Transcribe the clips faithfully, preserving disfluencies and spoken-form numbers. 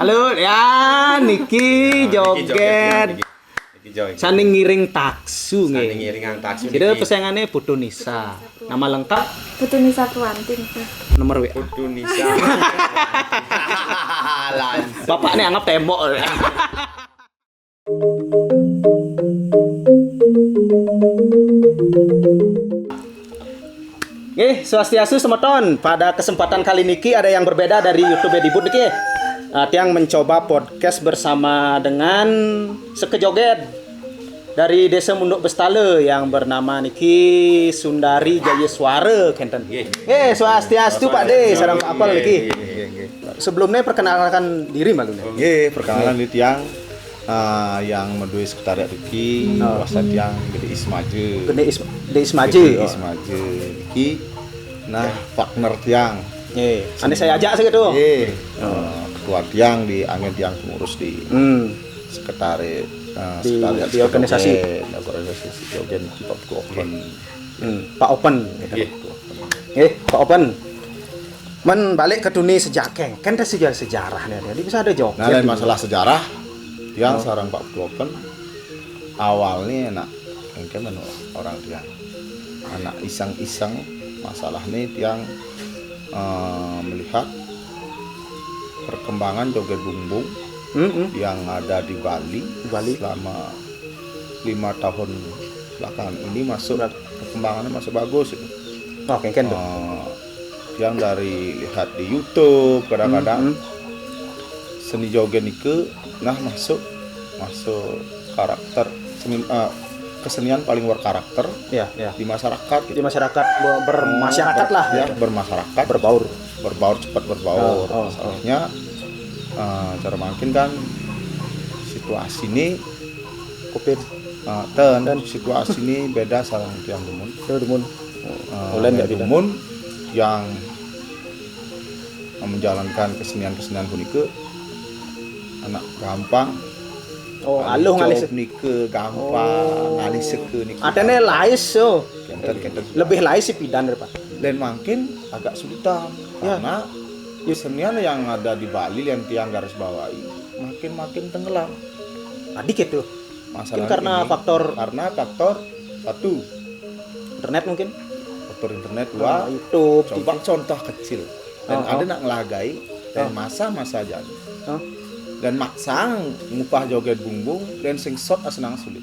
Halo, ya niki joget. Niki joget. Sané ngiring taksu nggih. Sané ngiring taksu Kira niki. Pesengané Putu Nisa. Nama lengkap? Putu Nisa Puanti. Nomor W A. Putu Nisa. Langsung. Bapak nih anggap tembok. Nggih, swastiastu semeton. Pada kesempatan kali niki ada yang berbeda dari YouTube Dibut niki. Nah, tiang mencoba podcast bersama dengan sekejoget dari Desa Munduk Bestale yang bernama niki Sundari Jaya Suara kenten. Nggih. Nggih, swastiastu Pak De, sareng Pak Apel niki. Nggih, nggih, nggih. Sebelumnya perkenalkan diri malu. Nggih, perkenalan di tiang, ah, yang madué sekretariat iki, Oh. wasta tiang Gede Ismaje. Gede Is Gede Ismaje. Gede Ismaje iki, nah, partner tiang. Nggih, ane saya ajak sih gitu. Nggih, eh, ketua tiang di angin tiang pengurus di Hmm. sekretariat, eh, Di- sekretariat di organisasi. Joget, organisasi Joget iki Pak Open. Hmm. Pak Open gitu. Nggih. Nggih, Pak Open. Men balik ke dunia sejarah, kan ada sejarah sejarah nih. Jadi bisa ada joget. Nah, lain Gitu. Masalah sejarah, tiang Oh. sareng Pak Ketua Open awalnya enak, mungkin menurut orang tiang anak iseng-iseng, masalahnya tiang, eh, melihat perkembangan joget bumbung Hmm, hmm. yang ada di Bali, Di Bali. Selama lima tahun belakangan ini masuk Berat. Perkembangannya masih bagus itu. Oh, kengken tuh. Eh, yang dari lihat di YouTube kadang-kadang Hmm, seni joget nike nah masuk masuk karakter seni, eh, kesenian paling berkarakter Ya, ya. Di masyarakat Di gitu. Masyarakat ber- bermasyarakat lah. Ya, Gitu. Bermasyarakat, Berbaur. Berbaur, cepat berbaur. Oh, oh, Masalahnya eh, cara makin kan situasi ini Covid. eh, ten, situasi ini beda sama yang demun. Itu demun. Eh, Oleh yang ndak beda. Demun yang menjalankan kesenian-kesenian punika anak gampang. Oh, aluh ngalih se- Nike gampang, ngalih seke nike. Atene lais so. Kenten, kenten. Lebih lais si pidan daripada. Dan makin agak sulitan Ya. karena kesenian yang ada di Bali yang tiang garis bawahi makin-makin tenggelam. Tadi gitu. Masalah Mungkin karena ini, faktor karena faktor satu internet mungkin. Faktor internet Wah, dua. YouTube. Coba T V. Contoh kecil. Dan Oh, ada oh. Nak ngelagai dan masa-masa jan. Oh. Dan maksang ngupah joget bumbung dan sing sot asenang sulit.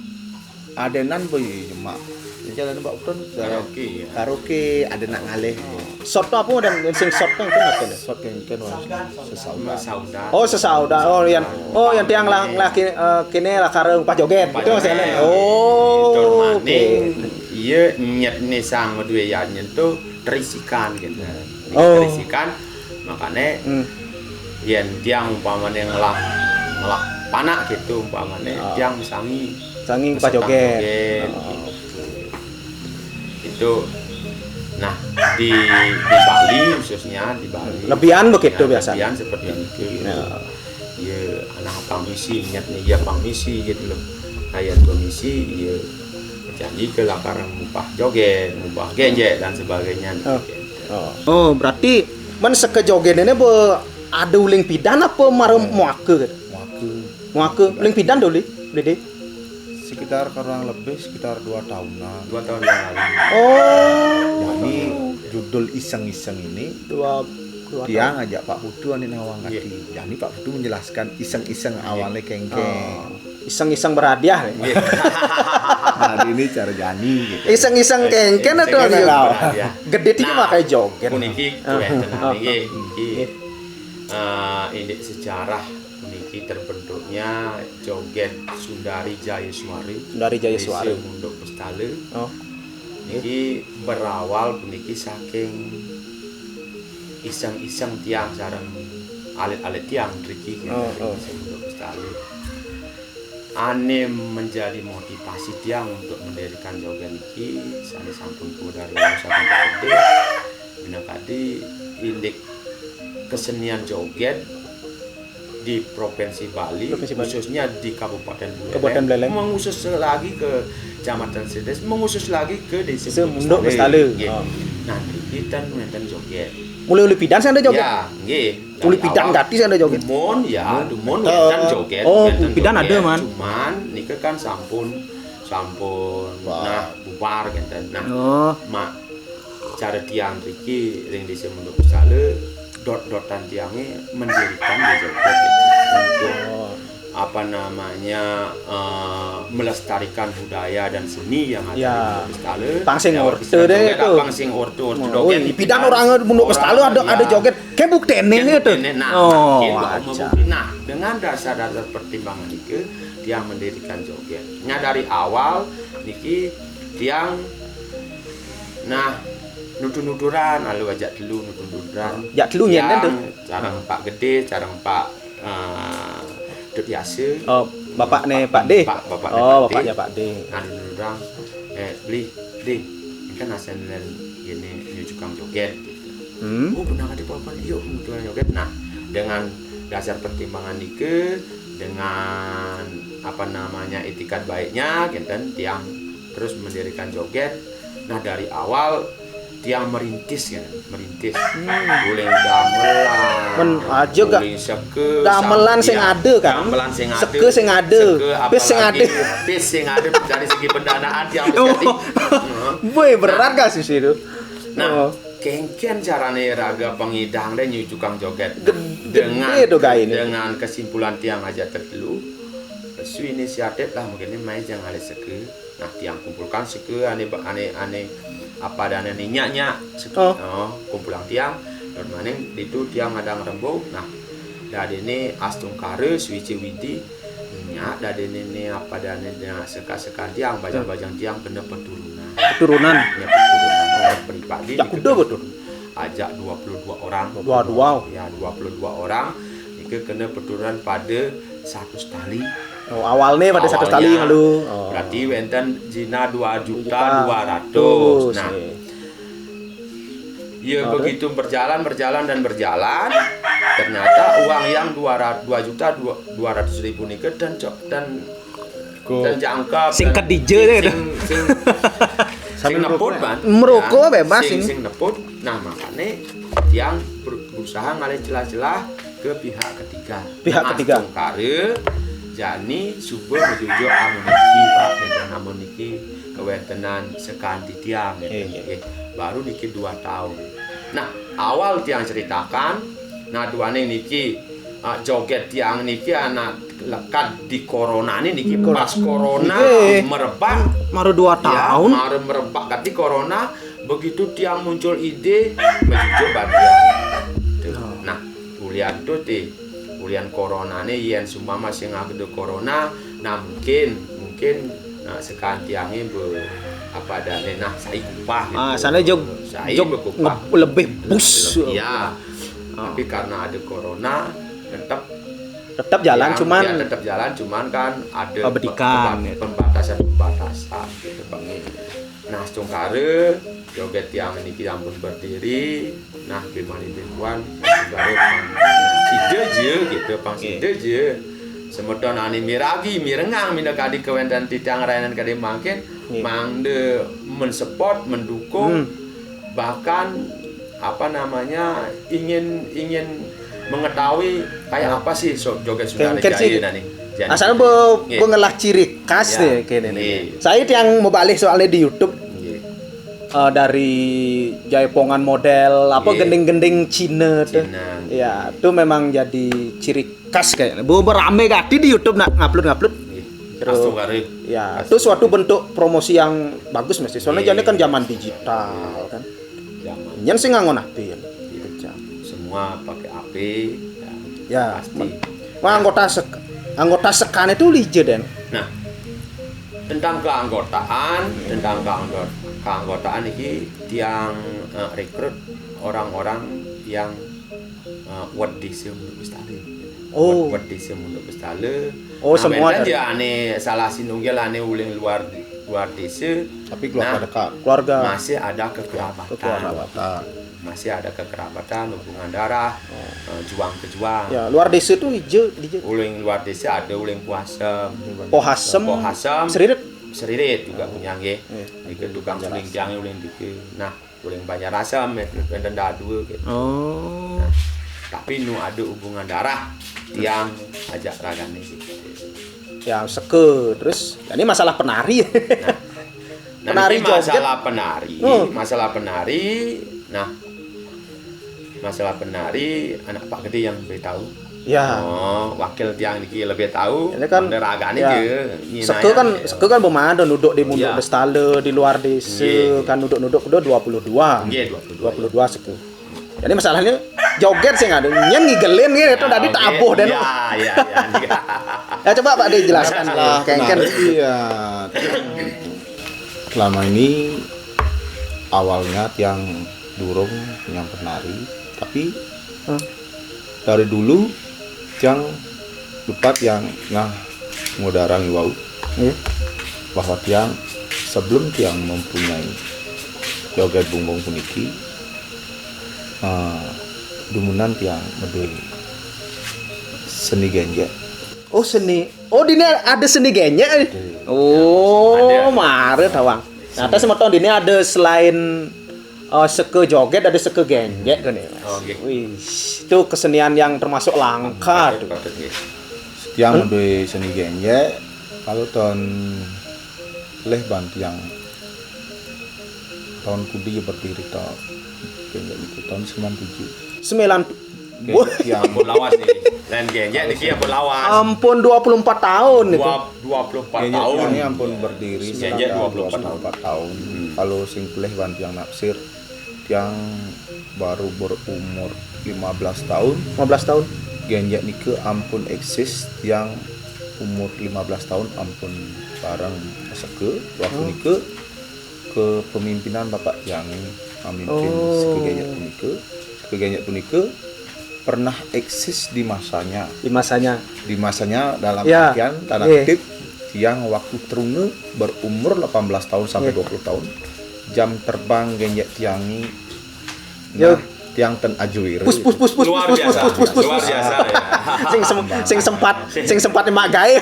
Adenan boy jemak. Jadi ada Mbak Utun Karaoke, ya. Karaoke, ada nak ngalih. Sot tuh apa dan sing sot tuh itu apa tuh? Sot kengken wah sesaudah. Saudah. Oh, sesaudah. Oh, yang oh yang tiang lah lah kini, eh, kini lah kareng pas joget. Itu maksudnya. Oh, Tur oke. Maning, iya nyet nih sang dua ya nyentuh terisikan gitu. Oh. Terisikan makanya Hmm. yen tiang umpamane ngelah ngelah panak gitu umpamane Ah. tiang sangi Sangi pas peserta joget. Joget, gitu. Itu nah di di Bali khususnya di Bali. Lebihan begitu Ya, biasa. Lebihan seperti itu. Ya. Ya, anak pamisi, niat nih ya pamisi gitu loh. Kayak pamisi, ya janji ke laparan ngupah joget, ngupah genjek dan sebagainya. Oh. Oh, berarti men seke joget ini be ada uling pidan apa mara muaka gitu? Waktu Muaka uling pidan dulu, Dede. sekitar kurang lebih sekitar dua tahunan. Dua tahun yang lalu. Oh, Jadi judul iseng-iseng ini dua dua tiang aja Pak Putu ane nawang kati. Jadi Pak Putu menjelaskan iseng-iseng awalnya kengkeng. Iseng-iseng berhadiah. Nah, ini cara jani gitu. Iseng-iseng kengken atau Iseng-iseng dia? lah. Ya. Gede tiga Nah, pakai joget. Puniki Ah. kuwenten Ah. niki niki eh indik sejarah puniki terbentuknya joget Sundari Jaya Suari. Sundari Jaya Suari. Munduk Pestale. Oh. Niki berawal puniki saking iseng-iseng tiang sareng alit-alit tiang mriki Oh, oh. Munduk Pestale. Ane menjadi motivasi tiang untuk mendirikan joget niki sane sampun kuwi dari sampun gede. Minangkadi indik kesenian joget di Provinsi Bali, Provinsi Bali. Khususnya di Kabupaten Buleleng, Kabupaten Buleleng. Mengusus lagi ke Kecamatan Sides, mengusus lagi ke Desa Desa Munduk Pestale. Pestale. Nggih. Oh. Nah, niki ten wenten joget. Mulai uli pidan sing ada joget. Ya, nggih. Uli pidan gati sing ada joget. Dumun ya, dumun Oh, wenten joget. oh, wenten pidan joget. ada, Man. Cuman niki kan sampun sampun Wah. Nah, bubar ngenten. Nah, Oh. mak cara tiang riki ring desa Munduk Bestala, dot-dotan tiange mendirikan di joget gitu. Untuk apa namanya eh, melestarikan budaya dan seni yang ada Ya. di Munduk Bestala. Pang sing Ya, orte istilah deh joget itu. Pang sing orte-orte Oh, joget ih, di pidan pidan orang Munduk Bestala ada ya. ada joget. Kayak buktene Kayak gitu. buktene. Nah, Oh, makin kok aja. membukti. Nah, dengan dasar-dasar pertimbangan itu, tiang mendirikan joget. Nah, dari awal niki tiang nah nutur-nuturan, lalu ajak telu nutur-nuturan. Jak telu nyenden tuh. Tiang, sareng Pak Gede, sareng Pak eh, Dut Yase. Oh, bapakne Pak De. Pak, bapakne Oh, Pak De. bapaknya Pak De. Nah, nutur-nuturan, eh, beli, De, kan asen ini nyucukang joget gitu. Hmm. Oh, benar ada apa yuk nuturan joget. Nah, dengan dasar pertimbangan nike, dengan apa namanya etikat baiknya, ngenten tiang terus mendirikan joget. Nah, dari awal tiang merintis kan, merintis. Uling gamelan. Men aja gak Uling seke, gamelan sam- sing ya, ada kan? Gamelan sing ada. Seke sing ada. Seke, Pis sing apalagi ada. Pis sing ada dari segi pendanaan tiang Oh. mesti. Boy, berat gak sih itu? Nah, Oh. kengken carane raga pengidang deh nyucukang joget. Ged- dengan gede tuh, Kak, ini. Dengan kesimpulan tiang aja tertelu. Su inisiatif lah mungkin ini main jangan ada seke. Nah, tiang kumpulkan seke ane ane ane apa dan ane nyak-nyak seke. Oh. Oh, kumpulan tiang dan maning itu tiang ada ngerembung. Nah, dari ini astungkara suici widi nyak dari ini apa dan ane seka-seka tiang bajang-bajang tiang kena peturunan. Keturunan. Ya, peturunan. Pribadi Jak kuda betul. Ajak dua puluh dua orang. Dua-dua. Ya, dua puluh dua orang. Nika kena peturunan pada seratus tali. Oh, awalnya pada seratus Awalnya, tali lalu. Oh. Berarti wenten jina dua juta dua ratus. Terus, Nah, eh. ya begitu berjalan, berjalan dan berjalan, ternyata uang yang dua ratus dua juta dua ratus ribu nika dan cok dan Go. dan jangkep Sing dan kedija deh, sing, sing, sing neput, Ban. Merokok Ya, bebas, sing, sing. Sing neput. Nah, makanya tiang ber- berusaha ngalih celah-celah ke pihak ketiga. Pihak Nah, ketiga. Tungkara jani suba menuju amuniki, Pak, dan amuniki kewentenan sekanti tiang gitu. Iya. Nggih. Baru niki dua tahun. Nah, awal tiang ceritakan, nah duane niki ah, joget tiang niki anak lekat di corona ini niki pas corona Nggih. Merebak. Maru dua Ya, tahun. Maru merebak kati corona, begitu tiang muncul ide, menuju bagian. Tuh. Nah, ulian tuh ti, ulian corona nih yen sumama sing ada corona, nah mungkin mungkin nah, sekantiange be apa adane nah saya kupah gitu. Ah, sana jog Saya jog bekupah. nge- lebih bus. Iya. Tapi karena ada corona tetap Tetap jalan ya, cuman ya, tetap jalan cuman kan ada Pabedikan, pemba- gitu. Pembatasan-pembatasan gitu Bang. Nah, Stungkara joget tiang niki ampun berdiri. Nah, bimani bimuan Stungkara pang sida je gitu, pang sida je. Semeton ane miragi, mirengang minakadi kewentenan titiang rayanan kadi mangkin, Nggih. Mangda mensupport, mendukung, Hmm. bahkan apa namanya ingin ingin mengetahui kayak apa sih so, joget Sundari Kengken sih. Jaya nani. Jadi, Asal be, Nggih. be ngelah ciri khas Ya, deh kene nggih. nih. Saya tiang mau balik soalnya di YouTube nggih. eh, dari Jaipongan model apa Nggih. gending-gending Cina tuh. Cina. Ya, itu memang jadi ciri khas kayaknya. Bu berame kati di YouTube nak ngupload-ngupload. Nggih. Terus Astungkara. ya, itu suatu bentuk promosi yang bagus mesti. Soalnya Nggih. Jane kan zaman digital kan. Zaman. Nyen sing nganggo H P ya. Semua pakai H P. Ya. Ya, Pasti. men- wah, anggota sek anggota sekan itu lije den. Nah, tentang keanggotaan, tentang keanggot keanggotaan ini tiang eh, rekrut orang-orang yang eh, wet desa Munduk Bestala. Oh. Wet, wet desa Munduk Bestala. Oh, semua Nah, dari- ya ane salah sinunggil ane uling luar luar desa. Tapi keluarga Nah, dekat. Keluarga. Masih ada kekerabatan. Kekerabatan. Masih ada kekerabatan, hubungan darah, eh, juang kejuang. Ya, luar desa tuh lije, lije. Uling luar desa ada uling Puasem. Pohasem. Pohasem. Seririt. Seririt juga punya nggih. Iya. Niki tukang suling tiangnya uling dike. Nah, Uling Banjarasem, wénten dadua gitu. Oh. Tapi nu ada hubungan darah tiang ajak ragané gitu. Ya, seke. Terus, ya, ini masalah penari. Nah, Penari niki joget. Masalah penari, Hmm. Masalah penari. Nah, masalah penari anak Pak Gedé yang lebih tahu. Ya. Oh, wakil tiang niki lebih tahu. Ini kan, Mangda ragané ya. ya, nyinayang Seke kan, ya. Seke kan bemado nuduk di Munduk Iya. Destala, di luar desa Nggih. Kan nuduk-nuduk udah dua puluh dua. Nggih, dua puluh dua. Dua puluh dua seke. Jadi masalahnya joget sih nggak ada. Nyen ngigelin gitu tadi tabuh dan. Ya, ya, ya. Ya, coba Pak dijelaskan. Masalah Kengken. Penari, iya. Selama ini awalnya tiang durung nyang penari, tapi Hmm. dari dulu tiang lupa tiang nah ngudarang wau Iya. bahwa tiang sebelum tiang mempunyai joget bungbung puniki, eh, dumunan tiang madué seni genjek. Oh, seni. Oh, dini ada seni genjek. Oh, Ada. Mare tawang. Nah, terus semeton dini ada selain eh, seke joget, ada seke genjek kan ya, Mas? Oh, nggih. Wih, itu kesenian yang termasuk langka tuh. Patut, nggih. Tiang madué seni genjek kalau tahun leh ban tiang tahun kudi berdiri tahun genjek itu tahun sembilan tujuh. Sembilan. Genjek tiang Ampun lawas nih. Lain genjek niki ampun lawas. Ampun, dua puluh empat tahun itu. Dua, dua puluh empat Genjek tahun. Tiang ini ampun berdiri Genjek sekitar dua puluh empat tahun. dua puluh empat tahun. Kalau sing pelih ban tiang naksir, tiang baru berumur lima belas tahun. Lima belas tahun. Genjek nika ampun eksis, tiang umur lima belas tahun ampun bareng seke. Waktu nika kepemimpinan bapak tiang ini memimpin Oh. seke genjek punika. Seke genjek punika pernah eksis di masanya. Di masanya. Di masanya dalam Ya, artian tanda iya. kutip tiang waktu terunga berumur delapan belas tahun sampai Iya. dua puluh tahun, jam terbang genjek tiang ini Ya. nah, tiang ten ajuir. Pus pus pus pus Luar pus pus biasa. pus pus pus. Luar biasa ya. Sing sem- sing sempat sing sempat mak gaé.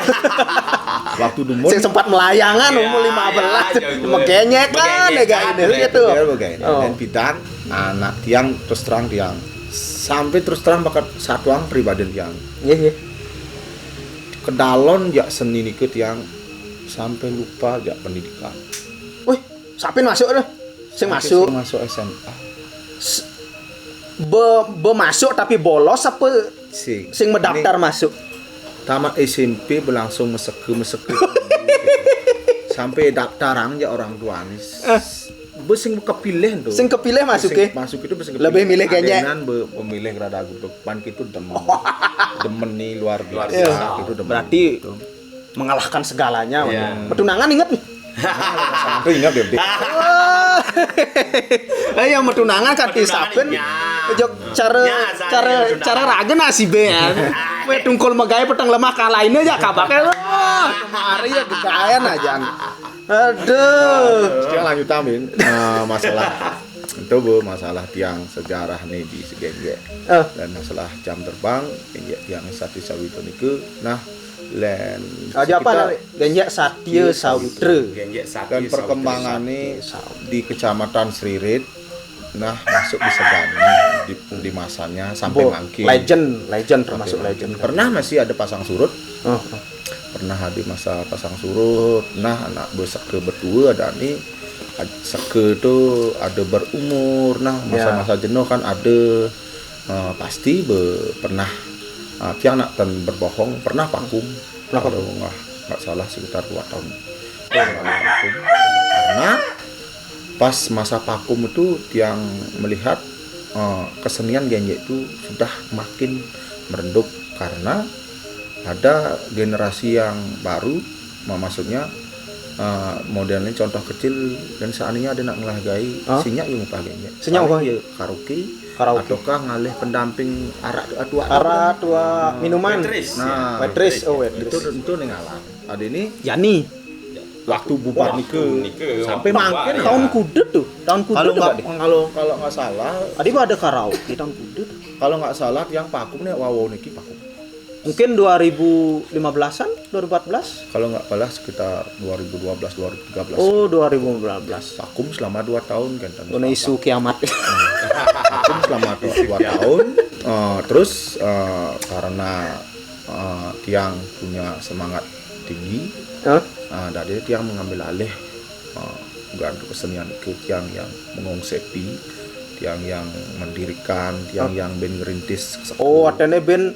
Waktu dumun Sing sempat melayangan Ya, umur lima belas. ya, jago. Megenyekan ya Megenyekan, gaé betul. gitu. Dia begini. Oh. Dan pidan anak tiang terus terang tiang sampai terus terang bakat satuang pribadi tiang Nggih, nggih. kedalon jak seni nika tiang sampai lupa jak pendidikan. Wih, sapin masuk tuh. Sing masuk. Sing masuk S M A. Be, be masuk tapi bolos apa Sing. sing mendaftar masuk? Tamat S M P berlangsung meseke-meseke. Sampai daftaran ya orang tua ni. Be sing kepilih tu. Sing kepilih masuk ke? Masuk itu be sing Lebih milih genjek. Adenan be pemilih rada gudeg pan itu demen. Demen ni luar biasa Luar biasa. Itu demen. Berarti mengalahkan segalanya. Iya. Metunangan inget nih. Aku ingat ya, Dik. Eh, yang metunangan kan Metunangan disapin. iya. Jok cara Iya, saya cara metunangan. Cara raga nasibnya. Weh, tungkul megai peteng lemah kalahin aja kabaknya. Wah, kemarin ya gegayan aja. Aduh. Sekarang lanjut tamin. Nah, masalah itu bu masalah tiang sejarah nih di segenjek Eh, dan masalah jam terbang genjek tiang sati sawitra niku. Nah, len aja apa sekitar namanya? Genjek Satya Sawitra. Genjek Satya dan Sawitra. Perkembangannya di Kecamatan Sririt, nah masuk di Segani di, di masanya sampai Bo, mangkin. Legend, legend termasuk Sampai legend. Mangkin. Pernah masih ada pasang surut, Oh, oh. Pernah ada masa pasang surut. Nah, anak beseke berdua ada nih. Seke tu ada berumur. Nah, masa-masa jenuh kan ada. Eh, pasti be, pernah ah, tiang nak tan berbohong pernah pakum. Pernah pakum. Kalau nggak nggak salah sekitar dua tahun. Karena pas masa pakum itu tiang melihat eh, kesenian genjek itu sudah makin meredup karena ada generasi yang baru, ma- maksudnya eh, modelnya contoh kecil dan seandainya ada nak ngelahgai Hah? sinyak yang upah genjek. Sinyak upah. Ya karaoke, Karaoke. Ataukah ngalih pendamping arak tu atuak. Arak tua minuman. Waitress. Nah, Waitress, oh waitress. Itu itu ning alam. Ada ini Yani. waktu bubar nika Nika, sampai waktu mangkin bubar, Tahun kuda tuh. Tahun kuda kalau tuh, nggak Pak. kalau kalau nggak salah Tadi ada karaoke tahun kuda tuh. kalau nggak salah tiang pakum nih wawo niki pakum. Mungkin dua ribu lima belasan. dua ribu empat belas? Kalau nggak salah sekitar dua ribu dua belas, dua ribu tiga belas. Oh, dua ribu empat belas. Vakum selama dua tahun kan. Ono isu kiamat. Vakum selama dua, dua tahun. Eh, terus eh, karena eh, tiang punya semangat tinggi, Hah? eh, dadi tiang mengambil alih eh, gandrung kesenian ke tiang yang mengonsepsi, tiang yang mendirikan, tiang yang ben ngerintis. Oh, adene ben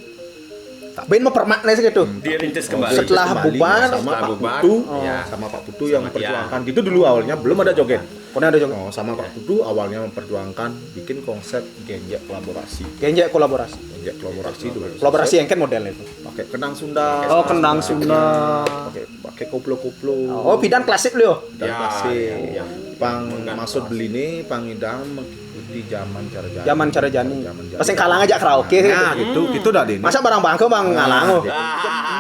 ben mempermaknai sih gitu. Dia rintis kembali. Setelah Kembali bubar. Sama Setelah Pak bubar, Putu, ya. Sama Pak Putu yang Sama memperjuangkan. Itu dulu awalnya belum ada joget. Kono ada joget. Oh, sama Pak Putu awalnya memperjuangkan bikin konsep genjek kolaborasi. Genjek kolaborasi. Genjek kolaborasi dulu. Kolaborasi yang kan model itu. Pakai kendang Sunda. Oh, kendang Sunda. Pakai pakai koplo-koplo. Oh, pidan klasik lo. Dan Ya, klasik. ya, ya. Pang maksud beli ini, pang idang mengikuti zaman cara jani. Zaman cara jani. Zaman jani. Pas yang kalang aja karaoke sih. Nah, gitu, gitu dah ini. Masa barang bangke bang ngalang lo.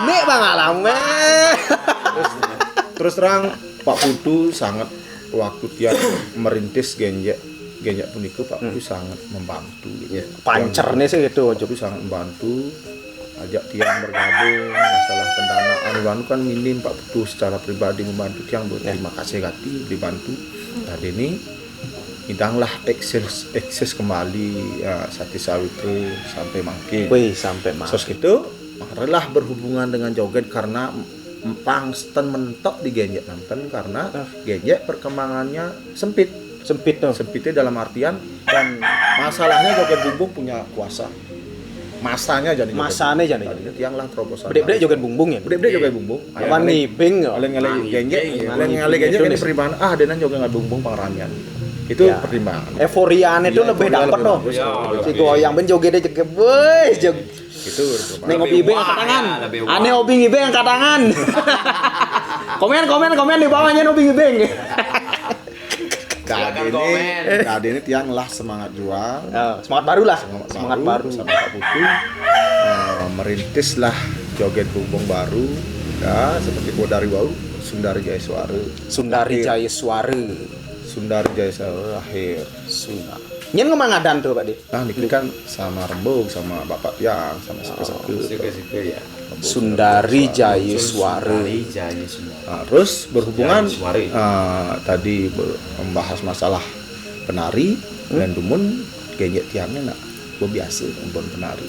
Nek bang ngalang weh. Terus terang Pak Putu sangat waktu tiang merintis genjek genjek punika Pak Putu sangat membantu gitu. Pancer nih sih gitu. Pak Putu sangat membantu ajak tiang bergabung masalah pendanaan anu kan minim Pak Putu secara pribadi membantu tiang berterima kasih hati dibantu. Tadi ini idanglah eksis eksis kembali ya, Sati Sawitra sampai mangkin. Wih, sampai mah. Terus gitu marilah berhubungan dengan joget karena empang sten mentok di genjek nanten karena genjek perkembangannya sempit. Sempit tuh. Sempitnya dalam artian dan masalahnya joget bumbung punya kuasa. Masanya jadi Masanya jadi. Tiang lah terobosan. Bedek-bedek joget bumbung ya. Bedek-bedek joget bumbung. Wan ngibing ya. Oleh ngalih genjek, Ngibing. oleh ngalih genjek ini periman. Ah, dia joget ngalih bumbung pangramian. Itu Ya. pertimbangan. Euforiane itu Iya, lebih euforia dapat lebih loh. bagus. Ya, Si lebih. Goyang ben joget aja woi jog. Itu pertimbangan. Neng Lebih obing wah, angkat tangan. Ya, lebih wah. Ane obing ibing angkat tangan. Komen komen komen di bawahnya obing ibing. Silakan Tadi ini, komen. tadi ini tiang lah semangat juang. Ya, semangat baru lah. Semangat baru. Sama Pak Putu eh, merintislah joget bumbung baru ya seperti Bodari Wau Sundari Jaya Suara. Sundari Jaya Suara. Sundari Jaya Suara akhir. Sunda. Nyen ngomong adan tuh Pak Di. Nah, niki kan sama rembug sama bapak tiang sama seke-seke. Seke-seke ya. Sundari Jaya Suara. Sundari Jaya Suara. Nah, terus berhubungan Jaya Suara. eh, tadi ber- membahas masalah penari dan dumun genjek tiangnya nak biasa ngebon penari.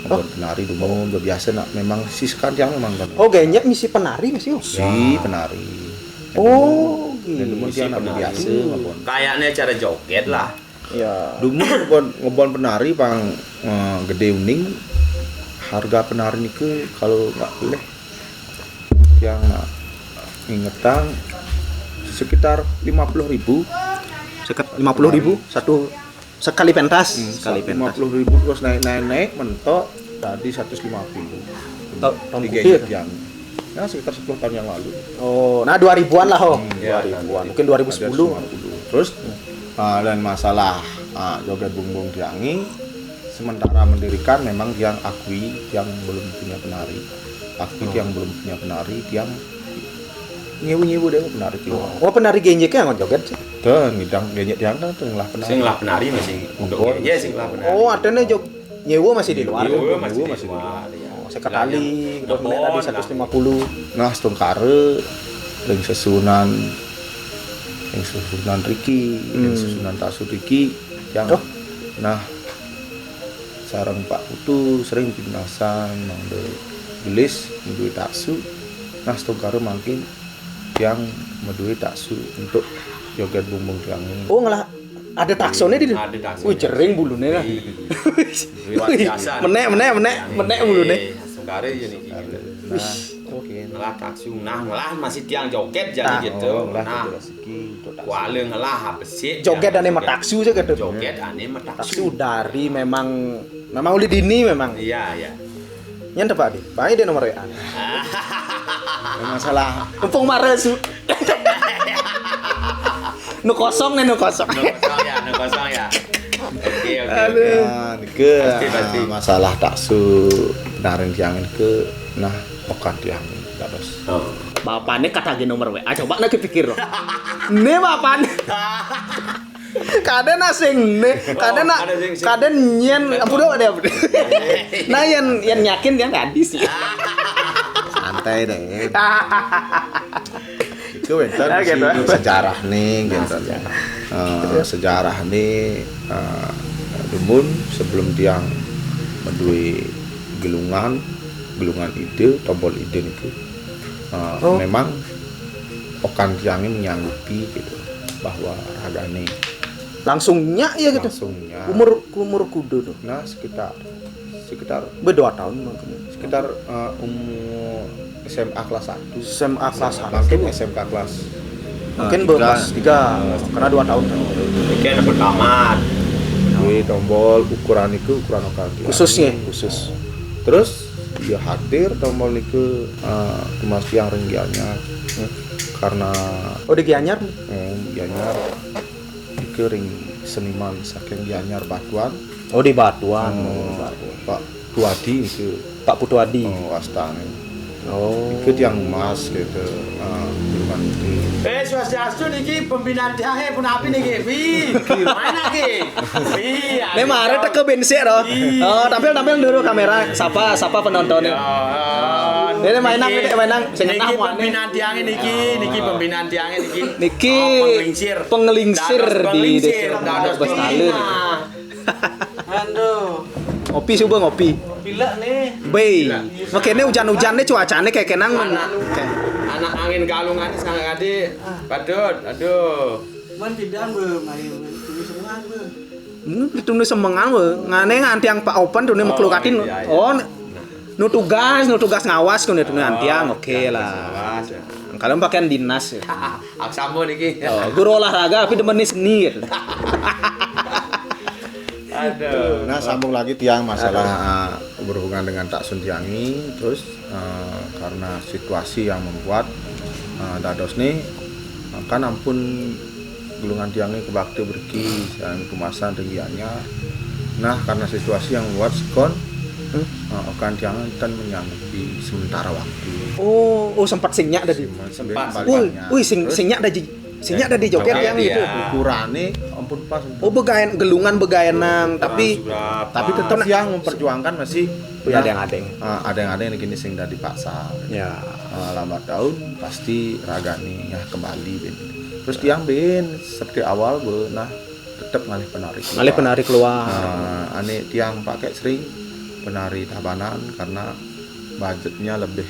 Ngebon penari dumun biasa nak memang sisekan tiang memang kan. Oh, genjek misi penari masih. Si penari. Oh, Dan dumun gitu. tiang nak biasa ngebon. Kayaknya cara joget lah. Ya. Dumun ngebon, ngebon penari pang eh, gede uning harga penari nike kalau nggak boleh yang ingetang sekitar lima puluh ribu. Sekat lima puluh ribu satu sekali pentas. Sekali Lima pentas. Puluh ribu terus naik naik naik mentok tadi seratus lima puluh. Tahun tahun Tiga kudir. Yang ya sekitar sepuluh tahun yang lalu. Oh, nah dua ribuan lah oh. Ya, Dua ribuan. Mungkin dua ribu sepuluh. Terus ah, dan masalah ah, joget bumbung tiangi sementara mendirikan memang yang akui yang belum punya penari. Akui yang belum punya penari yang nyewu-nyewu deh penari keluar. Oh, penari genjeknya nggak joget sih. Tuh, ngidang genjek tiang kan tuh ngelah penari. Sing lah penari masih untuk Ngebon. ya sing lah penari. Oh, artinya jog nyewa masih di luar. Iya, masih Dua di masih di luar. luar. Ya. Oh, sekali, terus Ngebon naik tadi lah. seratus lima puluh. Nah, setungkare ring sesunan ring sesunan riki, ring sesunan tasu riki yang Oh. Nah, sareng Pak Putu sering pinasan mangda gelis nduwe taksu. Nah, setungkare mangkin yang nduwe taksu untuk joget bumbung tiangi. Oh, ngelah ada taksone di. Ada taksone. Wih, jering bulune lah. Luar biasa. Menek, menek, menek, menek bulune. Eh, sungkare ya niki. Nah, mungkin Ngelah taksu, nah ngelah masih tiang joget Nah, jadi gitu. oh, lah Nah, rezeki untuk taksu. kuala ngelah apa sih? Joget Ya, ane metaksu aja gitu. Joget ane metaksu. Taksu dari memang memang uli dini memang. Iya, iya. Nyen tepak di. Bae dia nomor W A. Masalah Empung mare su. Nu kosong nih, nu kosong. No kosong ya, no kosong ya. Oke, oke. Aduh. Nah, nike Pasti, pasti. Masalah taksu penaring tiang nike nah bukan tiang dados. Oh. Bapane kata lagi nomor W A. Coba nak pikir loh. Nih bapane. Kadang asing nih, kadang nak, Kadang sing- sing- kadang nyen, ampun dong ada apa? Nah, yang yang yakin dia gadis ya. Teh deh. Iku wénten sejarah nih gitu. Sejarah nih, eh, dumun sebelum tiang medué gelungan, gelungan ide, tombol ide niku. Eh, memang okan tiangé menyanggupi gitu bahwa ragané langsung nyak ya gitu. Langsung nyak. Umur, umur kuda tuh. Nah, sekitar sekitar berdua tahun mungkin. Sekitar, eh, umur S M A kelas satu. S M A kelas satu. Mungkin S M K kelas, mungkin eh, tiga. Kelas tiga, karena dua tahun kan. Mungkin anak pertama. Kuwi tombol ukuran itu ukuran lokal dia. Khususnya, khusus. Terus dia hadir tombol niku, eh, Mas Tiang ring Gianyar. Hmm. Karena oh, di Gianyar? Eh, Gianyar. Iku ring seniman saking Gianyar Batuan. Oh, di Batuan. Oh, Batuan. Pak Putuadi itu. Pak Putuadi. Oh, astané. Oh. Iku tiang emas gitu. Ah, bukan itu. Eh, swastiastu niki pembinaan tiangé punapi niki? Wi, main lagi. Iya. Nek mare teka bensik to. Iya. Oh, tampil, tampil dulu kamera. Sapa, sapa penontonnya? Ini mainan, ini mainan. Sing niki pembinaan tiangé niki, niki pembinaan tiangé niki. Niki penglingsir. Penglingsir di Desa Bestalu. Aduh. Ngopi, coba ngopi. Pilek nih. Béh. Makanya hujan-hujan nih cuacanya kayak kenang. Anak angin galungan sangat gede. Padut, aduh. Man pidan be, mari tulis semua be. Hmm, ditulis semengan be. Ngane nganti yang Pak Open tuh nih maklukatin. Oh, nu tugas, nu tugas ngawas tuh nih antiang, oke lah. Kalau pakaian dinas ya. Aku sambung iki. Oh, guru olahraga tapi demen seni gitu. Aduh. Nah, sambung lagi tiang masalah, eh, berhubungan dengan Taksun tiangi, terus, eh, karena situasi yang membuat, eh, dados nih, eh, kan ampun gulungan tiangi kebakti berki, yang kemasan tinggiannya. Nah, karena situasi yang membuat sekon, eh, okan tiangi kan menyanggupi sementara waktu. Oh, oh, sempat sing nyak tadi. Sempat. Wih, wih, sing, sing nyak tadi. Sing nyak tadi joget yang gitu. Ukurane ampun pas. Oh, begaen, gelungan begaenan, tapi tetap yang memperjuangkan masih ada yang adeng. Ah, ada yang adeng kini sing dadi paksa. Ya. Ah, lambat tahun pasti ragane nyah kembali, bin. Terus tiang bin seperti awal, bu, nah, tetap ngalih penari keluar. Ngalih penari keluar. Nah, ane tiang pakai sering penari Tabanan karena budgetnya lebih,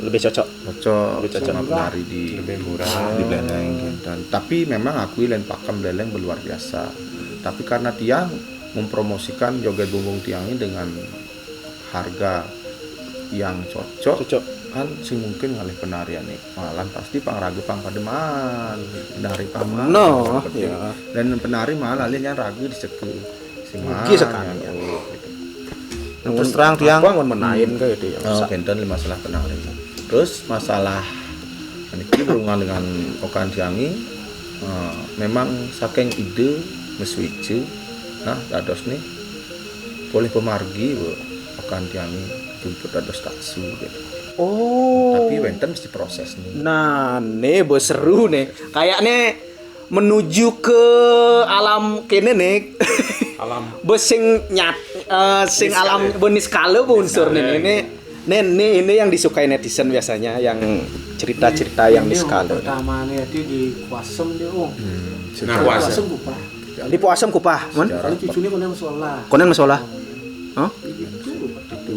lebih cocok. Cocok. Lebih cocok. Sama penari di, lebih murah, di Bleneng, gitu. Tapi memang aku lain pakem Bleneng luar biasa. Tapi karena tiang mempromosikan joget bumbung tiang ini dengan harga yang cocok, cocok, kan sing mungkin ngalih penarian nih. Malah pasti pang ragu pang pademan. Penari pang no, ya. Dan penari malah lihat yang ragu dicekel. Sing mugi sekalian. Oh, gitu. Terus terang tiang aku anggon menain kayak itu ya. Oh, benten masalah penari. Terus masalah niki berhubungan dengan okan tiangi, eh, memang saking ide meswice, nah, dados nih boleh pemargi, bu, okan tiangi jumput dados taksu gitu. Oh. Tapi wenten mesti proses nih. Nah, nih, bu, seru nih. Kayaknya menuju ke alam kene nih. Alam. Be sing nyat, eh, sing alam be niskala be unsur nih. Ini, nih, ini yang disukai netizen biasanya, yang cerita-cerita yang niskala. Pertama nih, itu di Kuasem dia, oh. Hmm, nah, Kuasem. Kuasem Kupah. Di Kuasem Kupah, mon? Kalau cucunya kono sekolah. Kono sekolah. Hah? Itu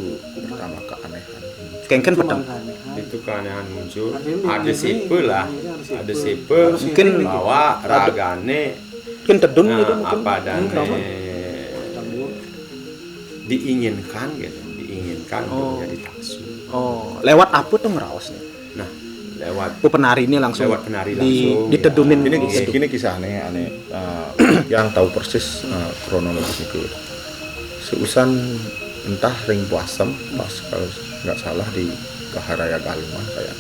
pertama keanehan. Kengken peteng. Itu keanehan muncul. Ada sipe lah. Ada sipe. Mungkin bahwa ragane mungkin tedun gitu, mungkin. Apa dan diinginkan gitu, diinginkan untuk menjadi taksu. Oh, lewat apa tuh ngeraosnya? Nah, lewat penari ini langsung, lewat penari di, langsung, ditedunin. Ini, ini kisahnya aneh. Eh, yang tahu persis, eh, kronologis itu. Seusan entah ring Puasem, pas kalau nggak salah di Kaharaya Galungan kayak.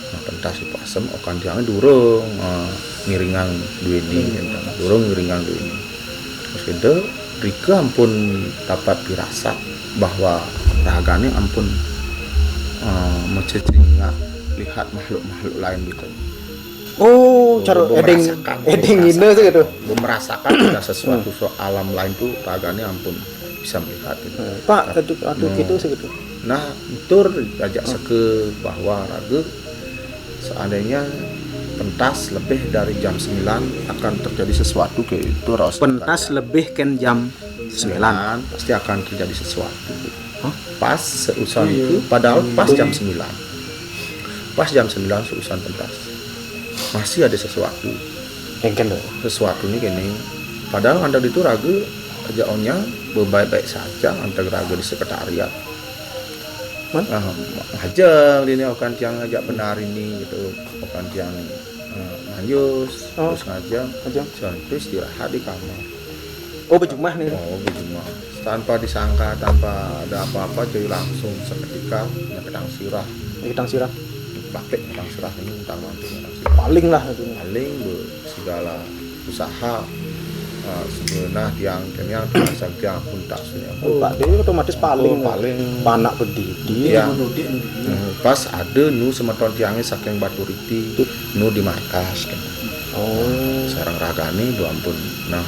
Nah, pentas di Puasem, okan tiangnya durung, eh, ngiringang duweni, durung ngiringang duweni. Terus itu, Rika ampun dapat pirasat bahwa ragane ampun, eh, mececingak lihat makhluk-makhluk lain gitu. Oh, cara edeng, edeng ini sih gitu. Merasakan ada sesuatu so alam lain tuh ragane ampun bisa melihat gitu. Pak, aduh, aduh, gitu sih gitu. Nah, tur ajak seke bahwa raga seandainya pentas lebih dari jam sembilan akan terjadi sesuatu, ke itu raos. Pentas lebih ken jam sembilan. Pasti akan terjadi sesuatu. Pas seusan itu, padahal pas jam sembilan. Pas jam sembilan seusan pentas. Masih ada sesuatu. Engken lho. Sesuatu nih kene. Padahal antar itu raga ajak onya baik-baik saja antar raga di sekretariat. Man? Nah, ngajeng ini okan tiang ajak benar ini gitu. Okan tiang eh, ngayus, terus ngajeng. Ngajeng. Terus istirahat di kamar. Oh, bejumah nih. Oh, bejumah. Tanpa disangka, tanpa ada apa-apa, jadi langsung seketika nya ketang sirah. Ketang sirah. Batik ketang sirah ini, entang mantu ketang sirah. Paling lah itu. Paling be, segala usaha eh, sebenarnya tiang kene yang tiang pun tak sunya. Pak Dewi otomatis paling. Oh, paling. Panak pedidi. Ya. Hmm, pas ada nu semeton tiangnya saking Baturiti, nu di markas kan. Oh. Sarang ragane dua ampun. Nah,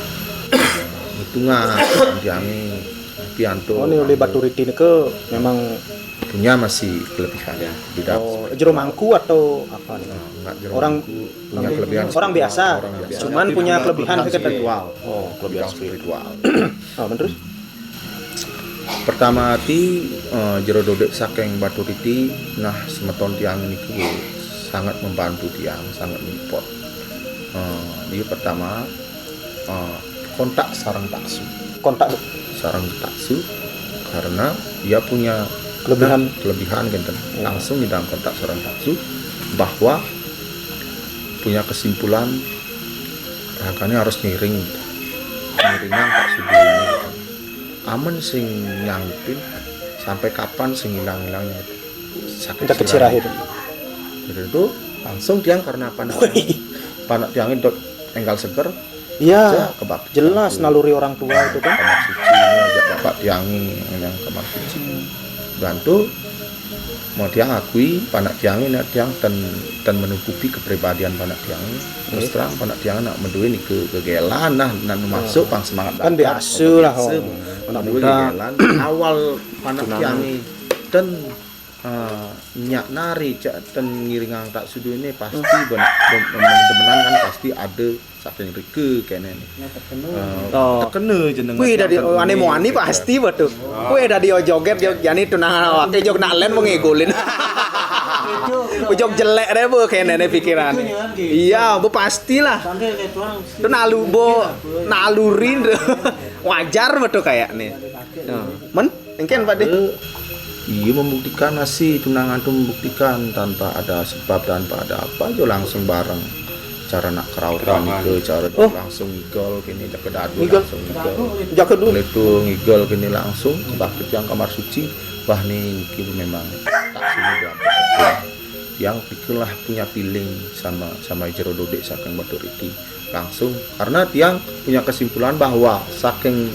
hitungan tiangnya pianto. Oh, ini oleh Baturiti ini ke memang punya masih kelebihan. Beda. Oh, jero mangku atau apa nih? Nah, enggak jero Orang- mangku, punya kelebihan Orang biasa. Orang biasa. Cuman punya kelebihan sekitar. Spiritual. Oh, kelebihan Bidang spiritual. Oh, terus? Pertama ati eh, jero dodek saking Baturiti, nah semeton tiang niku sangat membantu tiang, sangat nyupport. Eh, dia pertama eh, kontak sarang taksu. Kontak Sarang taksu karena dia punya Kelebihan. Kelebihan kenten. Langsung kita kontak sarang taksu bahwa punya kesimpulan ragane harus ngiring gitu. Ngiringan taksu dulu gitu. Amen sing nyanggupin sampai kapan sing hilang-hilangnya gitu. Sakit Sakit sirah itu. Jadi itu langsung tiang karena panak panak tiang itu enggal seger Iya. aja kebak Jelas naluri orang tua itu kan. Kamar suci ini ajak bapak tiangi yang kamar suci. Bantu mau tiang akui panak tiangi nak tiang ten ten menutupi kepribadian panak tiangi. Terus terang panak tiangi nak medue ni ke kegelan nah nan masuk pang semangat Kan bakat, biasa lah, biasa. oh. Anak Medue muda. Kegelan. Awal panak tiangi ten eh, nyak nari cak ten ngiringang taksu ini pasti ben- ben- ben- temenan kan pasti ada saking rike kene ni. Eh, Oh. Tekena jeneng Wih, tiang dari ten ane ni. Moani pasti betul. Wih, dari o joget jog jani tunangan awake jog nak len mau ngegolin. Jog jelek deh bu kene ne pikiran. Iya, bu pastilah. Itu nalu bo nalurin. Wajar betul kayak nih. Nah, men, engken Pak Deh. Eh, iya membuktikan nasi tunangan tu membuktikan tanpa ada sebab tanpa ada apa aja langsung bareng cara nak keraupan Keraupan. Ke cara Oh. Langsung ngigol kini jaga dadu Ngigol. Langsung ngigol. Jaga dulu. Oleh itu ngigol kini langsung kebakit yang kamar suci. Wah ni niki memang tak sini dalam yang pikirlah punya feeling sama sama jero dodek saking Baturiti langsung karena tiang punya kesimpulan bahwa saking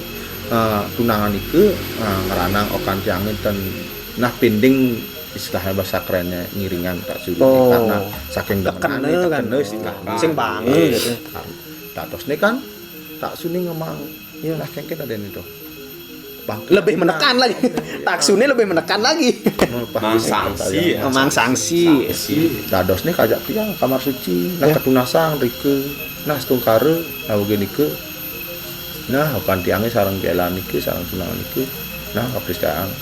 eh, tunangan itu eh, ngeranang okan tiang ten nah pending istilahnya bahasa kerennya ngiringan tak sulit Oh. Karena saking Tekena demenannya kan. Tekena istilahnya. Sing bangun gitu. Dados ni kan tak suni ngemang Iya. Nah kengken ada ni tu. Bang, Lebih menekan lagi. Taksune lebih menekan lagi. Melepas Mang sanksi ya. Mang sanksi. Sanksi. Dados ni kajak tiang kamar suci, nah Ya. ketunasang rike, nah setungkara, nah ugi nike. Nah, okan tiange sareng jalan nike, sareng tunangan nike. Nah, kapristaang.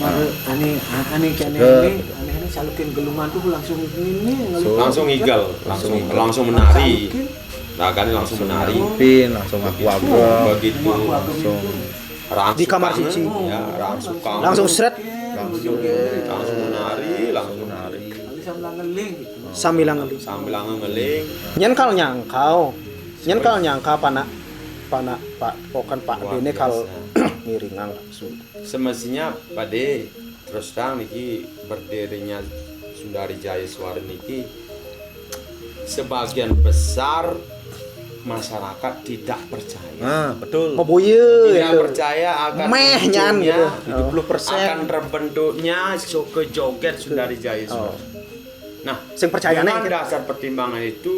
Mare ane ane kene Ke- ini, ane ini salukin gelungan tuh langsung ini ngeluh. Langsung ngigel, langsung ngigel. langsung menari. Salukin. Nah, kan langsung menari. Pin langsung aku ageng, Begitu. Langsung Rangsukan, Di kamar suci. Ya, rangsukan. Langsung seret Langsung menari, langsung menari. Lalu sambil ngeling gitu. Sambil ngeling. Sambil ngeling. Nyen kal nyangkau. Nyen kal nyangka panak panak Pak okan Pak Luar Dene kal biasa. ngiringang langsung. Semestinya Pak De, terus terang niki berdirinya Sundari Jaya Suara niki sebagian besar masyarakat tidak percaya. Nah, betul. Maboye Tidak gitu. Percaya akan Meh, nyan, munculnya, gitu. Tujuh puluh persen. Akan terbentuknya Soke Joget Sundari Jaya Suara. Nah, Sing percayane dengan gitu. Dasar pertimbangan itu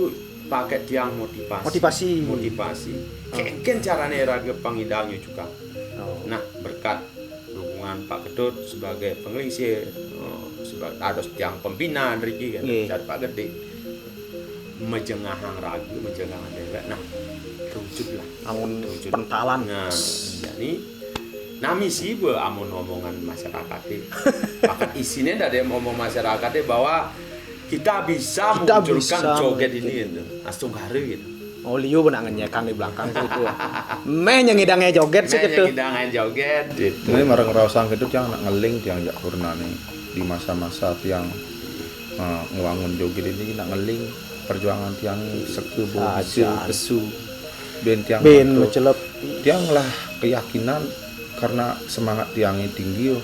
pakai tiang motivasi. Motivasi. Motivasi. Kengken carane raga pangidangnya juga. Oh. Nah, berkat dukungan Pak Ketut sebagai penglingsir, oh, sebagai, dados tiang pembina mriki kan, nggih, cari Pak Gede. Majengahang raga, majengahang déwék. Nah, terwujudlah. Amun terwujud. Pentalan. Nah, jadi nami sih be amun omongan masyarakat. Pakat isiné dari omong masyarakat bahwa kita bisa, kita memunculkan bisa joget ini gitu. Astungkara gitu. Oh, liu benar ngenyekang di belakang tuh. Méh nyang ngidangé joget sih gitu. Méh nyang ngidangé joget gitu. Ini marang raosang gitu tiang nak ngeling tiang jak purnané di masa-masa tiang, eh, ngewangun joget ini nak ngeling perjuangan tiang seke bo bisil pesu. Bén tiang bén mecelep. Tiang lah keyakinan karena semangat tiangnya tinggi yo.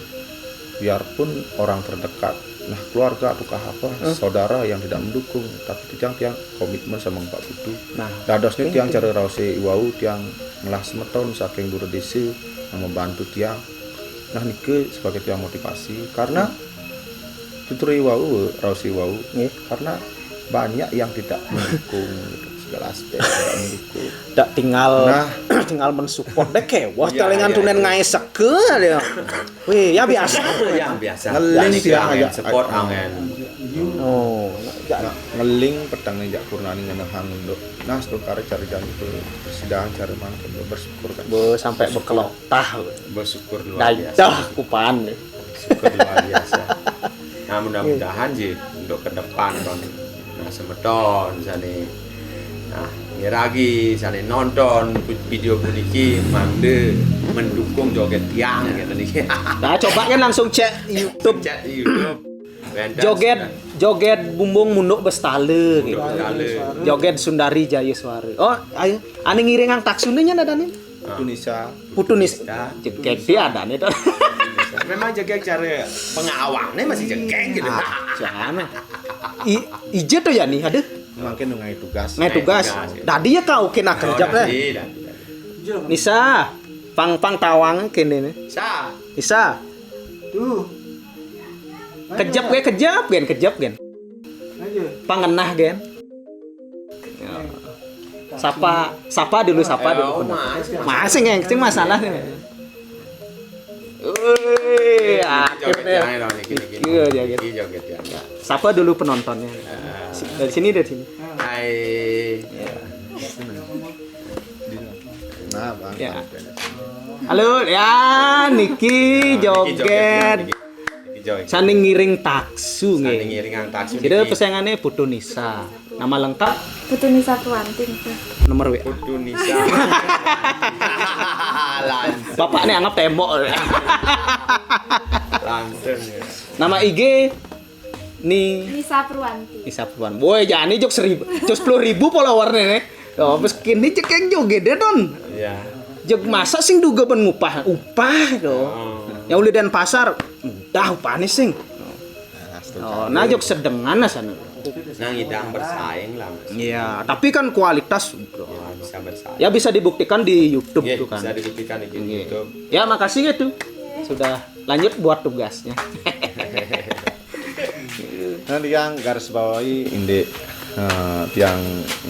Biarpun orang terdekat, nah, keluarga ataukah apa, saudara yang tidak mendukung, tapi tiang tiang komitmen sama Pak Putu. Nah, dadosnya tiang cara raosé iwau tiang ngelah semeton saking dura désa yang membantu tiang. Nah, nike sebagai tiang motivasi karena tuturi wau, raosé wau, nggih, karena banyak yang tidak mendukung gitu. Segala aspek tidak mendukung. Dak tinggal, nah, tinggal mensupport deh kewah. Iya, talingan iya, tunen itu. Ngaé seke dia. Wih, ya biasa. Ya biasa. Ngeling jadi tiang angin aja. Support angin. Oh, nah, ngeling peteng nih jak purnané ngenehang nduk. Nah, sekarang cari jalan itu persidangan cari mana bersyukur kan. Be, sampai bekelok. Tah. Bersyukur luar biasa. Daidah kupan. Syukur luar biasa. Nah, mudah-mudahan sih untuk ke depan kan. Nah, semeton sané. Nah, ngeragi sané nonton video puniki mangda mendukung joget tiang gitu nih. Nah, coba kan langsung cek YouTube. Cek di YouTube. Joget, joget bumbung munduk bestale gitu. Joget Sundari Jaya Suara. Oh, ayo. Ané ngiringang taksuné nya adané. Putu Nisa. Putu Nisa. Jegég dia adané to. Memang jegég cara pengawangnya masih jegég gitu. Ah, jangan. I, ije to ya nih, aduh. Mungkin ngai tugas. Ngai tugas. Dadi ya kau kena kerja deh. Nisa, pang pang tawang kene nih. Sa. Nisa. Tuh. Kejep gue kejep gen kejep gen. Pangenah gen. Ya. Sapa sapa dulu sapa dulu. Masih ngencing masalah nih. Wih, akhirnya. Iya, joget. Sapa dulu penontonnya? Dari sini dari sini. Hai. Nah, Bang. Ya. Halo, ya niki joget. Sané ngiring taksu nggih. Sané ngiring taksu. Jadi pesengané Putu Nisa. Nama lengkap? Putu Nisa Purwanti. Nomor W A. Putu Nisa. Bapakné anggap tembok. Langsung ya. Nama I G ni Nisa Purwanti. Nisa Purwanti. Woi, jani jok seribu, jok sepuluh ribu followerné nih. Oh, terus kini cekeng joget deh, Don. Iya. Jok masa sing duga ben ngupah, upah to. Oh. Yang ulidan pasar, udah upahnya sing. Oh, nah jok sedengan lah sana. Nah, ngidang bersaing lah, Mas. Iya, tapi kan kualitas ya, bisa bersaing. Ya bisa dibuktikan di YouTube tuh kan. Bisa dibuktikan di YouTube. Ya, makasih ya tuh. Sudah lanjut buat tugasnya. Nah, tiang garis bawahi indik, eh, tiang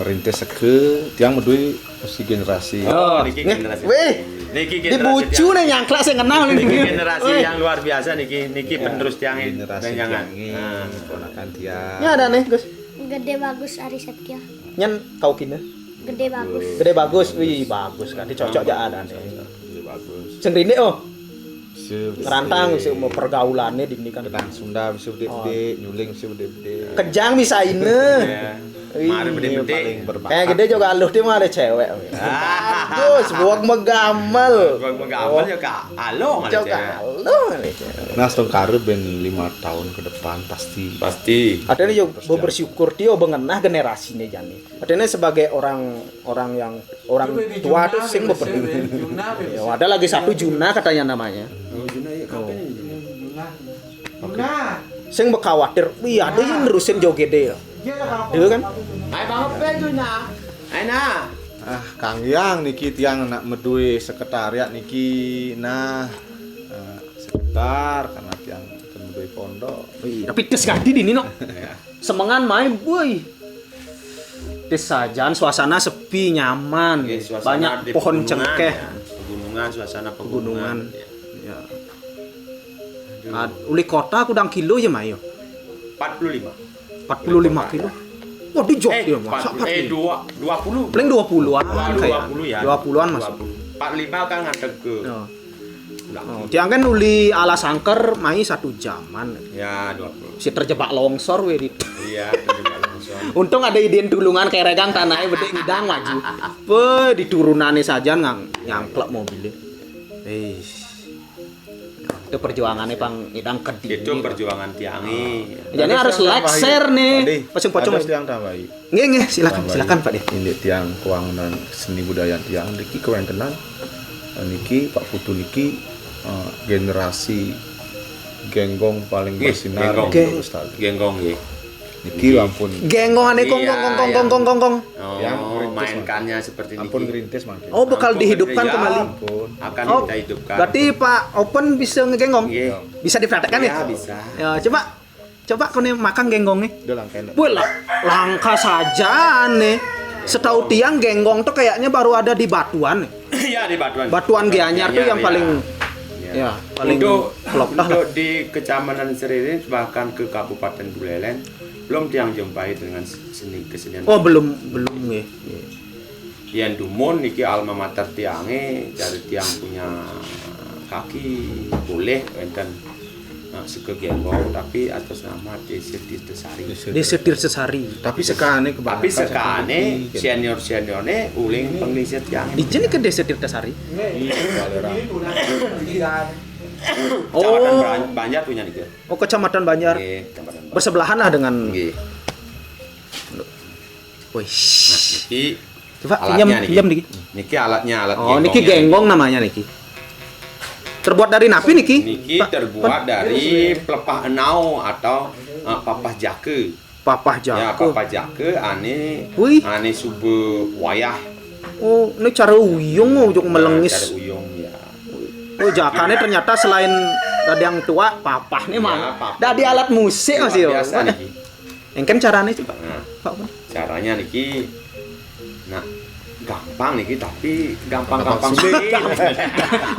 ngerintis seke, tiang medui mesti generasi. Oh, niki generasi. Wih, niki generasi. Di bucu nih nyangklak saya kenal niki. Niki generasi yang luar biasa niki, niki penerus tiang generasi jangan. Nah, ponakan tiang. Ini ada nih, Gus. Gede Bagus Ari Septia. Nyen kau kina. Gede Bagus. Gede Bagus. Wih, bagus kan. Dicocok aja ada nih. Gede Bagus. Sing rindik oh. Rantang sih mau pergaulannya di ini kan. Kenang Sunda bisa gede-gede, nyuling bisa gede-gede. Kejang bisa ini. Mari gede-gede. Kayak gede juga aluh dia mau ada cewek. Aduh, sebuah megamel. Sebuah megamel ya kak. Aluh ada cewek. Aluh. Nah, setengkara ben lima tahun ke depan pasti. Pasti. Ada nih yang bersyukur dia mengenah generasinya jani. Artinya sebagai orang orang yang orang tua tuh sing bepeduli. Ya, ada lagi satu Juna katanya namanya. Oh, Juna ya kapan ini Juna? Juna. Sing bekawatir, wih ada yang nerusin joget deh ya. Iya kan? Ayo banget Juna. Ayo nah. Ah, Kang Yang niki tiang nak medui sekretariat niki nah eh, sekitar karena tiang kan medui pondok. Wih, tapi tes ganti di Nino. Ya. Semengan main, boy. Di sajan suasana sepi nyaman. Oke, suasana banyak di pohon pegunungan, cengkeh ya. Pegunungan, suasana pegunungan. Pegunungan. Ya. Ya. Nah, uli kota kudang kilo ya, Mayo? Empat puluh lima. Empat puluh lima kilo. Wah, di Jogja, eh, masa empat puluh, eh, dua, dua puluh. Paling dua puluhan, dua puluhan kayak. Dua puluhan ya. Dua puluhan masuk. Dua puluh. Empat lima kan ngadeg ke. Oh. Udah. Oh, tiang kan uli ala sangker, mai satu jaman. Ya, dua puluh. Si terjebak longsor, weh, di. Iya, terjebak longsor. Untung ada idin tulungan kayak regang tanahnya, bedik ngidang maju. Weh, diturunannya saja ngang, nyangklek mobilnya. Eh. Itu perjuangannya pang idang kedi. Itu perjuangan tiangi. Jadi harus like, share nih. Pacung-pacung. Ada yang tambahi. Nggih, nggih, silakan, silakan, Pak De. Ini tiang kewangunan seni budaya tiang niki kewentenan, eh, niki Pak Putu niki, eh, generasi genggong paling bersinar. Genggong. Genggong nggih. Niki ampun. Genggong ane kong, kong, kong, kong, kong, kong, kong. Oh, yang ngerintis, mainkannya seperti niki. Ampun ngerintis mangkin. Oh, bakal dihidupkan kembali. Ampun. Akan kita hidupkan. Berarti Pak Open bisa ngegenggong? Nggih. Bisa dipraktekkan ya? Ya, bisa. Ya, coba, coba kau nih makan genggongnya. Udah langka enak. Wih, la-, langka saja nih. Setahu tiang genggong tuh kayaknya baru ada di Batuan nih. Iya, di Batuan. Batuan Gianyar tuh yang paling, ya, paling kelop dah lah. Untuk di Kecamatan Serene bahkan ke Kabupaten Buleleng belum tiang jumpai dengan seni kesenian. Oh, belum, belum ya. Yen dumun niki alma mater tiange, jare tiang punya kaki boleh wenten, eh, sega genggong, tapi atas nama Desa Tirtosari. Desa Tirtosari. Tapi sekane kebanyakan. Tapi sekane senior-seniorne uling penglingsir tiang. Ijen ke Desa Tirtosari? Iya. Kecamatan Ban-, Banjar punya niki. Oh, Kecamatan Banjar. Nggih, Kecamatan Banjar. Bersebelahan lah dengan. Nggih. Wih. Nah, niki coba alatnya pinjam, niki. Pinjam niki. Niki alatnya, alat genggongnya. Oh, niki genggong namanya niki. Terbuat dari napi niki? Niki terbuat dari pelepah enau atau, eh, papah jake. Papah jake. Ya, papah jake ane, ane suba wayah. Oh, ini cara uyung, oh, ujung melengis. Cara uyung, ya. Oh, jakane ternyata selain dadi yang tua, papah nih mah. Ya, papah. Dadi alat musik masih, oh. Biasa niki. Engken carane coba. Nah, Pak Pun. Caranya niki, nah, gampang niki, tapi gampang-gampang sulit.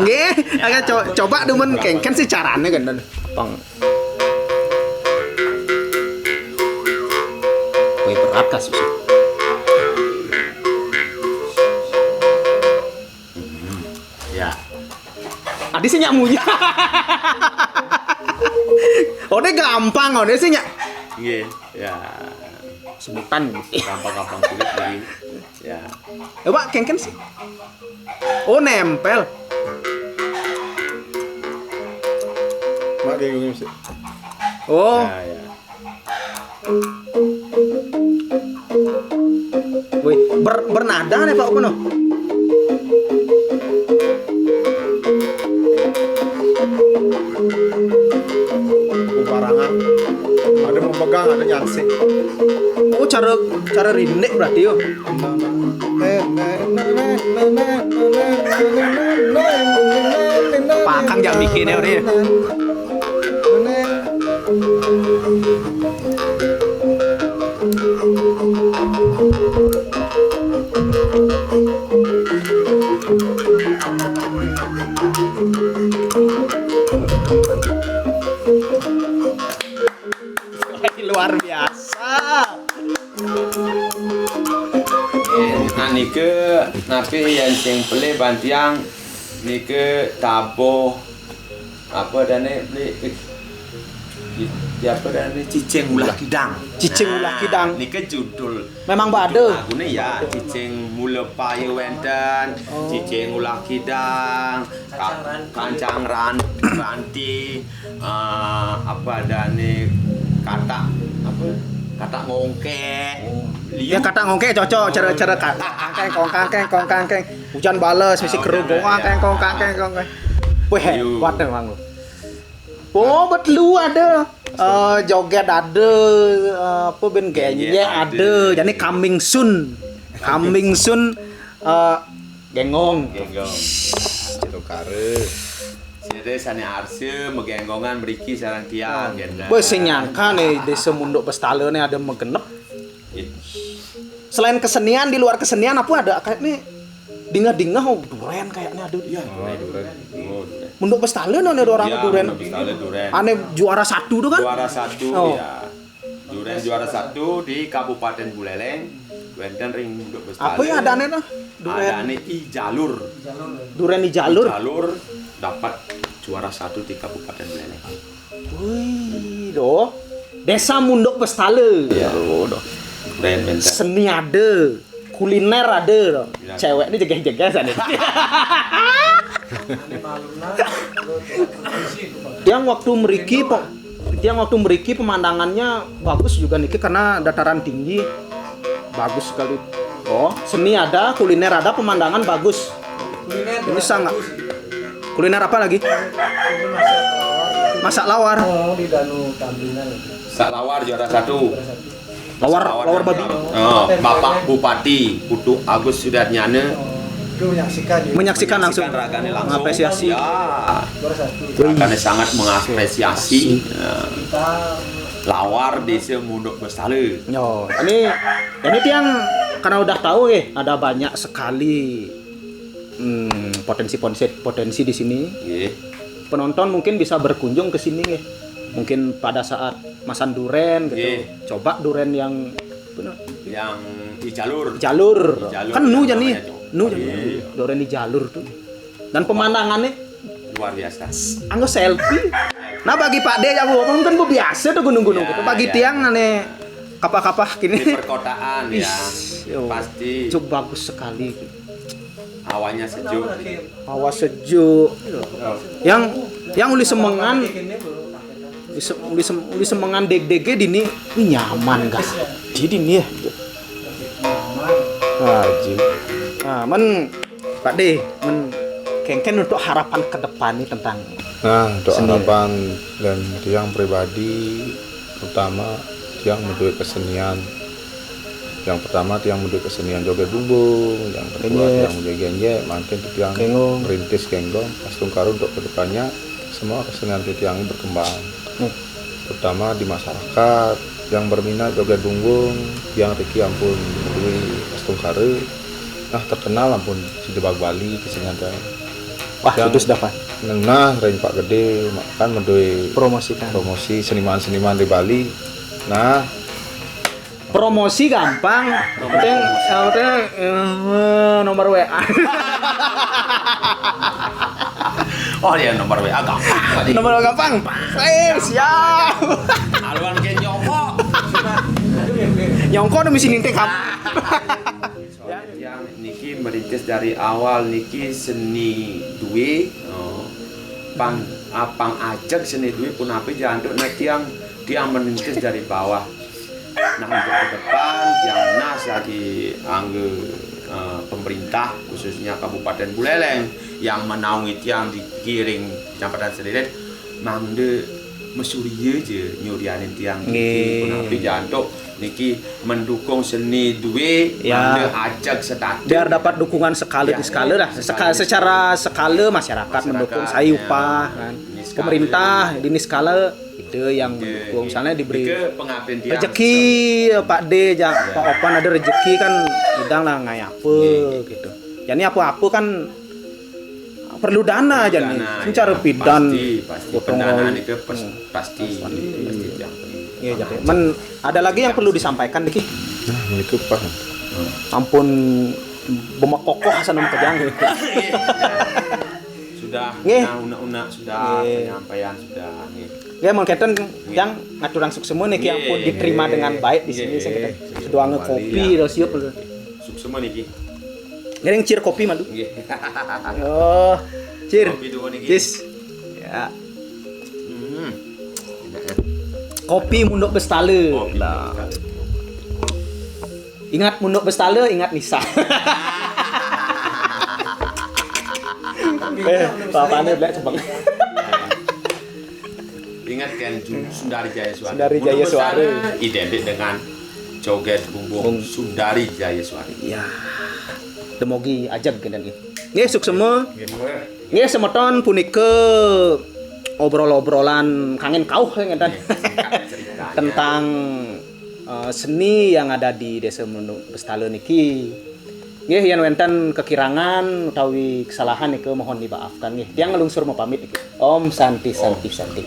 Nggih, agak co-, coba dumun kengken sih carane kan. Pang. Wih, berat kasusnya. Hmm, ya. Adi sih nyak munyi. Ode gampang, ode sih nyak. Nggih, ya. Sebutan. Gampang-gampang sulit, nggih. Ya. Coba kengken sih. Oh, nempel. Mak genggong sih. Oh. Ya, ya. Wih, ber-, bernada nih, Pak, kono. Sembarangan. Ada memegang, ada nyansik. Oh, cara, cara rindik berarti, yo. Pakang jak bikin ya, udah. Luar biasa. Nah, nike napi yang sing pelih bantiang nike tabuh apa dane beli, eh, di, di apa dane cicing ulah kidang. Cicing ulah kidang. Nah, nike judul. Memang bade. Lagune ya cicing mula paya wenten, oh, cicing ulah kidang, ka-, kancang ran-, ranti, eh, apa dane katak, apa? Katak ngongkek. Oh. Liu. Ya, katak ngongkek cocok, cara, cara katak angkeng, kongkangkeng, kongkangkeng. Hujan bales, mesti keruh, kongkangkeng, kongkangkeng, kongkang. Wih, hebat memang lu. Oh, bet lu ada. Eh, joget ada, eh, apa ben genyek ada. Jadi coming soon. Coming soon, eh, genggong. Genggong. Itu kare. Sire sane arse megenggongan mriki sareng tiang, gitu. Wes sing nyangka nih desa Munduk Bestala nih ada megenep. Iya. Selain kesenian, di luar kesenian apa ada kayak nih? Dingeh-dingeh, oh, duren kayaknya ada. Iya, duren. Oh, duren. Munduk Bestala nih ada orang Ya, duren. Munduk Bestala duren. Ane juara satu tuh kan? Juara satu Oh. Ya. Duren juara satu di Kabupaten Buleleng. Wenten ring Munduk Bestala. Apa ya adane tuh? Duren. Adane I Jalur. Duren I Jalur. Jalur dapat juara satu di Kabupaten Buleleng. Wih, doh. Desa Munduk Bestala. Iya. Oh, doh. Duren wenten. Seni ada, kuliner ada, doh. Iya. Cewek ini jegeh-jegeh sana. Tiang waktu meriki pe- tiang waktu meriki pemandangannya bagus juga niki karena dataran tinggi. Bagus sekali. Oh, seni ada, kuliner ada, pemandangan bagus. Ini sangat. Kuliner apa lagi? Masak lawar. Oh, di Danu Tamringan itu. Salawar juara satu. Lawar, lawar babi. Oh, Bapak Bupati Putu Agus Sudarnyana Itu menyaksikan ya. Menyaksikan langsung. Ragane langsung. Mengapresiasi. Ya. Juara satu. Ragane sangat mengapresiasi. Ya. Kita Lawar Desa Munduk Bestala. Yo, ini ini tiang karena udah tahu eh ada banyak sekali hmm, potensi-potensi potensi di sini. Nggih. Penonton mungkin bisa berkunjung ke sini eh. Mungkin pada saat masan duren gitu. Nggih. Coba duren yang bener. Yang di jalur. Jalur. Jalur Kan nu yang jani. namanya, Cok. Nu jani. Iya. Duren di jalur tuh. Dan pemandangannya Luar biasa. anggo selfie. Nah bagi Pak De ya Bu, mungkin Bu biasa tuh gunung-gunung Ya, gitu. Bagi ya. Tiang ane kapah-kapah Di gini. Perkotaan ya. Ih, yo. Pasti Cukup bagus sekali. Hawanya sejuk. Hawa sejuk. Yang yang uli semengan uli, se- uli, sem- uli semengan deg-dege dini ini nyaman gak? Jadi nih ya. Wajib. Nah, men Pak De, men kengken untuk harapan ke depan nih tentang Nah, untuk Seni. Harapan dan tiang pribadi, terutama tiang menduit kesenian. Yang pertama tiang menduit kesenian joget bumbung, yang kedua Genjek. Tiang menduit genjek, mangkin tiang Kengong. merintis kengong, astungkara untuk kedepannya semua kesenian tiang ini berkembang. Hmm. Terutama di masyarakat yang berminat joget bumbung, tiang riki ampun menduit astungkara. Nah, terkenal ampun sida bag Bali kesenian tiang. Wah, Yang- itu sudah Pak. Nah, ring Pak Gede, kan menduit Promosikan. Promosi seniman-seniman di Bali. Nah, Promosi gampang. Penting, yang penting eh, nomor W A. Oh ya, nomor W A gampang tadi. Nomor W A gampang. Eh, siap. Aluan ke nyoko. Nyongko demi sini teh kamu. Soalnya tiang niki merintis dari awal niki seni duwe. Oh. Pang apang ajeg seni duwe pun apa jantuk nah tiang tiang merintis dari bawah. Nah untuk ke depan tiang nas lagi angge eh, pemerintah khususnya Kabupaten Buleleng yang menaungi tiang di Giring Kecamatan Serilit mangde mesuria je nyurianin tiang niki Nggih. Punapi jantuk niki mendukung seni duwe Ya. mangde ajeg setata Biar dapat dukungan sekala Ya, di sekala dah. Seka- sekala di secara sekala masyarakat, Masyarakat, mendukung ya. saya upah kan. Di sekala. Pemerintah di skala itu yang Ide, mendukung. Misalnya diberi ide pengabdian tiang. Rezeki ya Pak De, ja, Pak Opan ada rezeki kan idang lah ngayapa gitu. Jadi apa-apa kan perlu dana aja nih. Dana, Secara ya. pidan Pasti, pasti gotong pendanaan royong. Itu pasti pasti pasti tiang. Iya, jadi. Men ada lagi yang perlu disampaikan dikit. Nah, itu Pak. Ampun bemekokoh asal pejang. Sudah Nggih. nah, una-una sudah Nggih. penyampaian sudah nggih. Ya mengketen yang ngaturang suksema niki Nggih. ampun diterima dengan baik di sini Nggih. sing kita. Seduange kopi terus siap. Suksema niki. Ngiring cir kopi malu. Nggih. Oh, cir. Kopi dua niki. Cis. Ya. Hmm. Kopi Munduk Bestala. Kopi Nah. Ingat Munduk Bestala, ingat Nisa. Eh, papane blek cepeng. Ingat kan Ju- Sundari Jaya Suara. Sundari Jaya Suara. Identik dengan joget bumbung Bung- Sundari Jaya Suara. Ya. Demogi ajeg kene nggih. Nggih suksema. Nggih semeton punika obrol-obrolan kangen kauh ngeten. Tentang eh, seni yang ada di Desa Munduk Bestala niki. Nggih, yen wenten kekirangan utawi kesalahan niki mohon dimaafkan nggih. Tiang nglungsur mapamit niki. Om Santi, Santi, Santi.